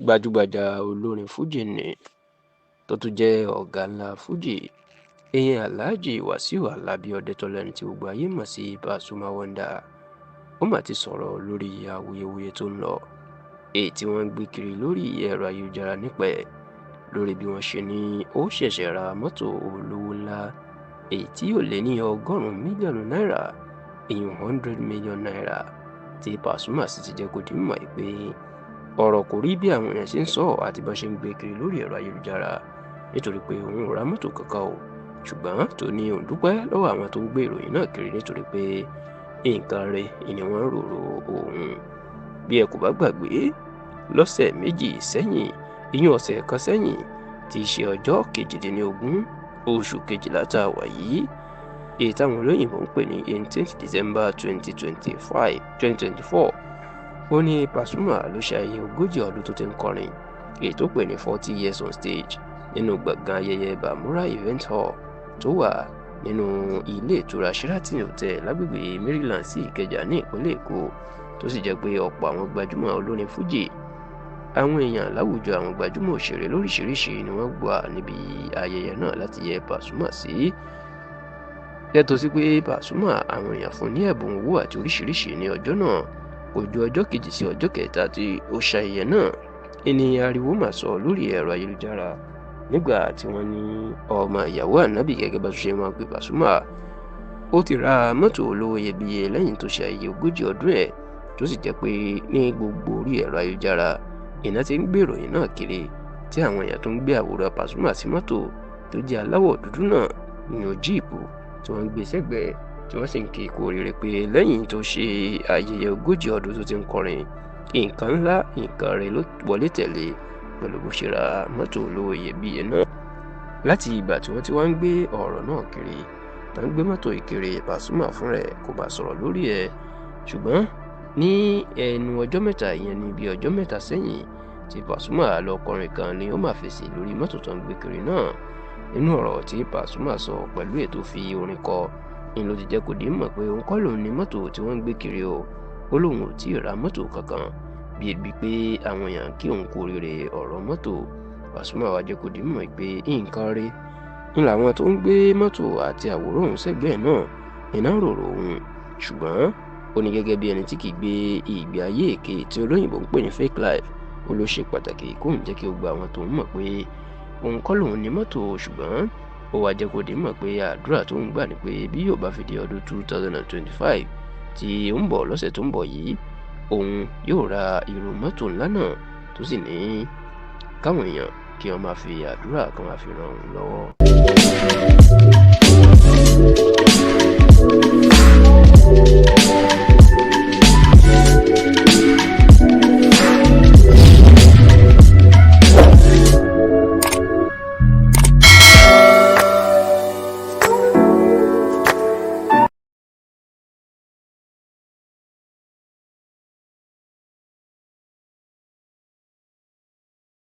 Gbajúgbajà olórin fuji nni tó tún jẹ́ ọ̀gá ńlá fuji, ìyẹn Alhaji Wasiu Alabi Ọ̀dẹ́tọlá, ẹni tí gbogbo ayé mọ̀ sí Pasuma Wonder. Ó mà ti sọ̀rọ̀ lórí awuyewuye tó ń lọ, èyí tí wọ́n ń gbé kiri lórí ẹ̀rọ ayélujára nípa ẹ̀, lórí bí wọ́n ṣe ní ó ṣẹ̀ṣẹ̀ ra mọ́tò olówó ńlá èyí tí yóò lé ní 100 mílíọ̀nù náírà, ìyẹn ₦100 million, tí Pasuma sì ti jẹ́ kó di mímọ̀ pé ọ̀rọ̀ kò rí bí àwọn èèyàn ṣe ń sọ àti bá ṣe ń gbé kiri lórí ẹ̀rọ ayélujára, nítorí pé òun ò ra mọ́tò kankan o, ṣùgbọ́n tó ní òun dúpẹ́ lọ́wọ́ àwọn tó ń gbé ìròyìn náà kiri nítorí pé nǹkan rẹ̀ ni wọ́n ń rorò òun. Bí ẹ kò bá gbàgbé, lọ́sẹ̀ méjì sẹ́yìn, ìyún ọ̀sẹ̀ kan sẹ́yìn, tí í ṣe ọjọ́ 18 oṣù kejìlá tá a wà yìí, èyí táwọn olóyìnbó ń pè ní 18th December 2025 2024, ó ní Pasuma ló ṣe ayẹyẹ 40 ọdún tó ti ń kọrin, èyí tó pè ní 40 years on stage, nínú gbọ̀ngàn ayẹyẹ Bamura Event Hall tó wà nínú ilé ìtura Sheraton Hotel lágbègbè Maryland sí Ìkẹjà ní ìpínlẹ̀ Èkó, tó sì jẹ́ pé ọ̀pọ̀ àwọn gbajúmọ̀ olórin fuji, àwọn èèyàn láwùjọ, àwọn gbajúmọ̀ òṣèré lóríṣiríṣi ni wọ́n gbà níbi ayẹyẹ náà láti yẹ Pasuma sí. Yàtọ̀ sí pé Pasuma àwọn èèyàn fún ní ẹ̀bùn owó àti oríṣiríṣi ní ọjọ́ náà, kò ju ọjọ́ kejì sí ọjọ́ kẹta tí ó ṣayẹyẹ náà ní ariwo mà sọ lórí ẹ̀rọ ayélujára nígbà tí wọ́n ní ọmọ ìyàwó ànábì, gẹ́gẹ́ bá ṣe máa gbé Pasuma, ó ti ra mọ́tò olówó iyebíye lẹ́yìn tó ṣe ayẹyẹ 40 ọdún ẹ̀, tó sì jẹ́ pé ní gbogbo orí ẹ̀rọ ayélujára iná ti ń gbé ìròyìn náà kiri, tí àwọn èèyàn tó ń gbé àwòrán Pasuma sí mọ́tò tó jẹ́ aláwọ̀ dúdú náà ní jíìpù tí wọ́n ń gbé sẹ́gbẹ̀ẹ́, tí wọ́n sì ń kí kú oríire pé lẹ́yìn tó ṣe ayẹyẹ 40 ọdún tó ti ń kọrin, nǹkan ńlá, nǹkan rẹ̀ ló wọlé tẹ̀lé pẹ̀lú bó ṣe ra mọ́tò olówó iyebíye náà. Láti ìgbà tí wọ́n ti wá ń gbé ọ̀rọ̀ náà kiri, tá ń gbé mọ́tò ìkiri, Pasuma fún rẹ̀ kò bá sọ̀rọ̀ lórí ẹ̀, ṣùgbọ́n ní ẹnu ọjọ́ mẹ́ta, ìyẹn ní bí ọjọ́ mẹ́ta sẹ́yìn tí Pasuma lọ kọrin kan ni ó máa fèsì lórí mọ́tò tó ń gbé kiri náà. Nínú ọ̀rọ̀ tí Pasuma sọ pẹ̀lú ètò fi orin kọ ni ló ti jẹ́ kó di mọ̀ pé òun kọ́ lòun ní mọ́tò tí wọ́n ń gbé kiri o. Ó lóun ò tí ì ra mọ́tò kankan bíi bíi pé àwọn èèyàn kí òun kú oríire ọ̀rọ̀ mọ́tò. Pasuma wá jẹ́ kó di mọ̀ pé nǹkan rí ń làwọn tó ń gbé mọ́tò àti àwòrán òun sẹ́gbẹ̀ẹ́ náà iná ń rorò òun, ṣùgbọ́n ó ní gẹ́gẹ́ bí ẹni tí kì í gbé ìgbé ayé èké tí olóyìnbó ń pè ní fake life, ó ló ṣe pàtàkì kóun jẹ́ kí ó gba àwọn tó ń mọ̀ pé òun kọ́ lòun ní mọ́tò. Ṣùgbọ́n ó wá jẹ́ kó di mọ̀ pé àdúrà tó ń gbà ní pé bí yóò bá fi di ọdún 2025 tí ó ń bọ̀ lọ́sẹ̀ tó ń bọ̀ yìí, òun yóò ra irú mọ́tò ńlá náà, tó sì ní káwọn èèyàn kí wọ́n máa fi àdúrà kan máa fi ràn òun lọ́wọ́.